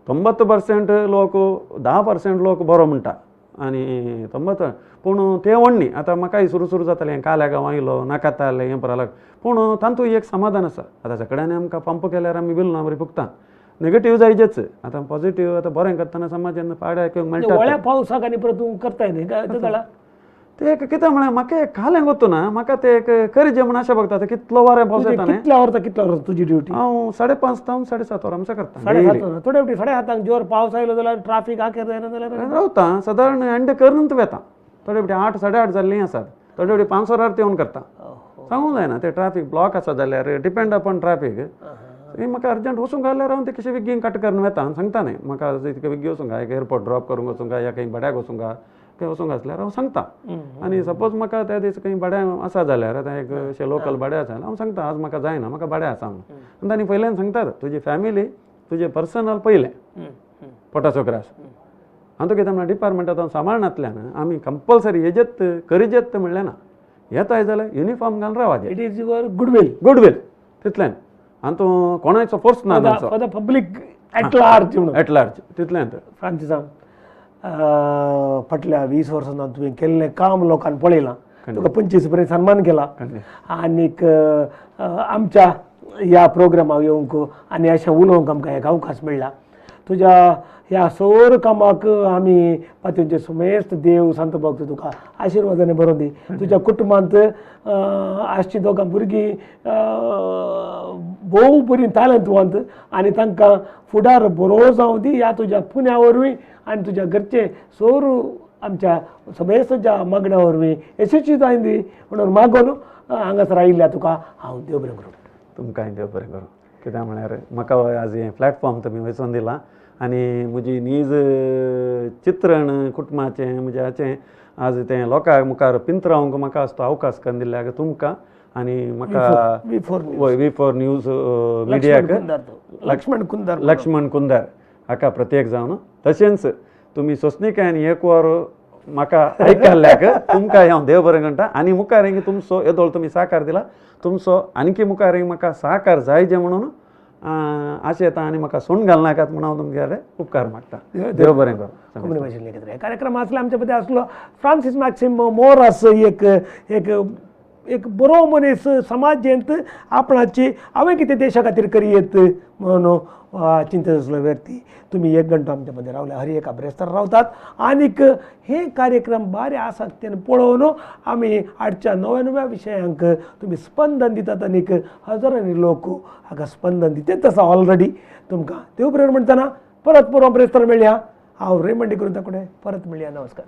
90% लोक 10% लोक बरो म्हणटा आनी 90 पूण ते व्हडनी. आतां म्हाकाय सुरू सुरू जातालें हें काल्या गांवां येयलो नाका ताल्लें हें बरो पूण तातूंत एक समाधान आसा. आतां सगळ्यांनी आमकां पंप केल्यार आमी बिल ना बरी फुगता, नेगेटीव जायचेच. आतां पॉझिटीव आतां बरें करतना समाजान पाड्या आयकूंक मेळटा. व्हडल्या पावसाक आनी परत तूं करताय न्ही काय ते एक कितें म्हळ्यार म्हाका एक कालें गोत्तू ना, म्हाका ते एक करचें म्हूण आशा बघता. कितलो वारें पावस येता न्ही. कितल्या वरां कितल्या वरां तुजी ड्युटी? हांव 5:30 तावन 7:30 वरां आमचें करता. 7:30 वरां थोडे फावटी 7:30 जोर पावस आयलो जाल्यार ट्राफीक आखेर जायना जाल्यार रावता सादारण एंड करून वेता. थोडे फावटी 8, 8:30 जाल्लीं आसात, थोडे फावटी 5 वरार ते येवन करता. सांगूंक जायना ते ट्राफीक ब्लॉक आसा जाल्यार डिपेंड अपॉन ट्राफीक. म्हाका अर्जंट वचूंक जाल्यार हांव ते कशें बेगीन कट करून वेता, सांगता न्ही म्हाका इतकें बेगीन वचूंक एक एअरपोर्ट ड्रॉप करूंक वचूंक या खंय भाड्याक वचूंक खंय वचूंक आसल्यार हांव सांगता. आनी सपोज म्हाका त्या दीस खंय भाड्या आसा जाल्यार आतां एक अशें लोकल भाडें आसा जाल्यार हांव सांगता आज म्हाका जायना, म्हाका भाडें आसा म्हणून. आनी तांणी पयल्यान सांगतात तुजी फॅमिली तुजें पर्सनल पयलें पोटाचो ग्रास. आनी तो कितें म्हणल्यार डिपार्टमेंटांत हांव सांबाळनातल्यान आमी कंपल्सरी हेजेत करिजेत म्हणलें ना, येताय जाल्यार युनिफॉर्म घालून रावाचें. It is your goodwill. Goodwill तितल्यान. आनी तो कोणाचो फोर्स ना for the public at large म्हणून. एट लार्ज तितल्यान. फ्रांसिसान फाटल्या 20 वर्सां तुवें केल्लें काम लोकांनी पळयलां, तुका 25 पर्यंत सन्मान केला आनीक आमच्या ह्या प्रोग्रामाक येवंक आनी अशें उलोवंक आमकां एक अवकाश मेळ्ळा. तुज्या ह्या सौर कामाक आमी पातयेचे सुमेस्त देव संत भक्त तुका आशिर्वादाने बरोवन दी. तुज्या कुटुंबांत आसची दोगां भुरगीं भोव बरीं तालंतवंत आनी तांकां फुडार बरो जावं दी ह्या तुज्या पुण्या वरवीं आनी तुज्या घरचे सोर आमच्या समेस्ताच्या मागण्या वरवीं यशस्वी जावन दी म्हणून मागून हांगासर आयिल्ल्या तुका हांव देव बरें करूं. तुमकांय देव बरें करूं. कित्याक म्हळ्यार म्हाका आज हें प्लॅटफॉर्म तुमी वचोन दिलां आनी म्हजी नीज चित्रण कुटुंबाचें म्हजें हाचें आज तें लोकां मुखार पिंतरावंक म्हाका आज तो अवकाश करून दिल्ल्याक तुमकां आनी म्हाका V4 news मिडियाक लक्ष्मण कुंदर, लक्ष्मण कुंदर हाका प्रत्येक जावन तशेंच तुमी सोंसणीकायेन एक वर म्हाका आयकल्ल्याक तुमकां हांव देव बरें म्हणटा. आनी मुखार तुमचो येदोळ तुमी साकार दिला, तुमचो आणखी मुखार म्हाका साकार जायचे म्हणून आशा येता आनी म्हाका सोण घालनाकात म्हणून हांव तुमगेले उपकार मागता. देव बरें करूं. कोंकणी भाशेन कार्यक्रम आसलो आमच्या मदीं आसलो फ्रांसीस मॅक्सिम मोरास एक एक एक बरो मनीस समाजेंत आपणाची हांवें कितें देशा खातीर करयेत म्हणून चिंतत आसलो व्यक्ती. तुमी एक घंटो आमच्या मदीं रावले, हर एका ब्रेस्तार रावतात आनीक हे कार्यक्रम बरे आसात तेन्ना पळोवन आमी हाडच्या नव्या नव्या विशयांक तुमी स्पंदन दितात आनीक हजारांनी लोक हाका स्पंदन दितात आसा ऑलरेडी. तुमकां देव प्रेर म्हणटना परत पुरो ब्रेस्तार मेळया. हांव रेमंड करून ताकडे परत मेळया. नमस्कार.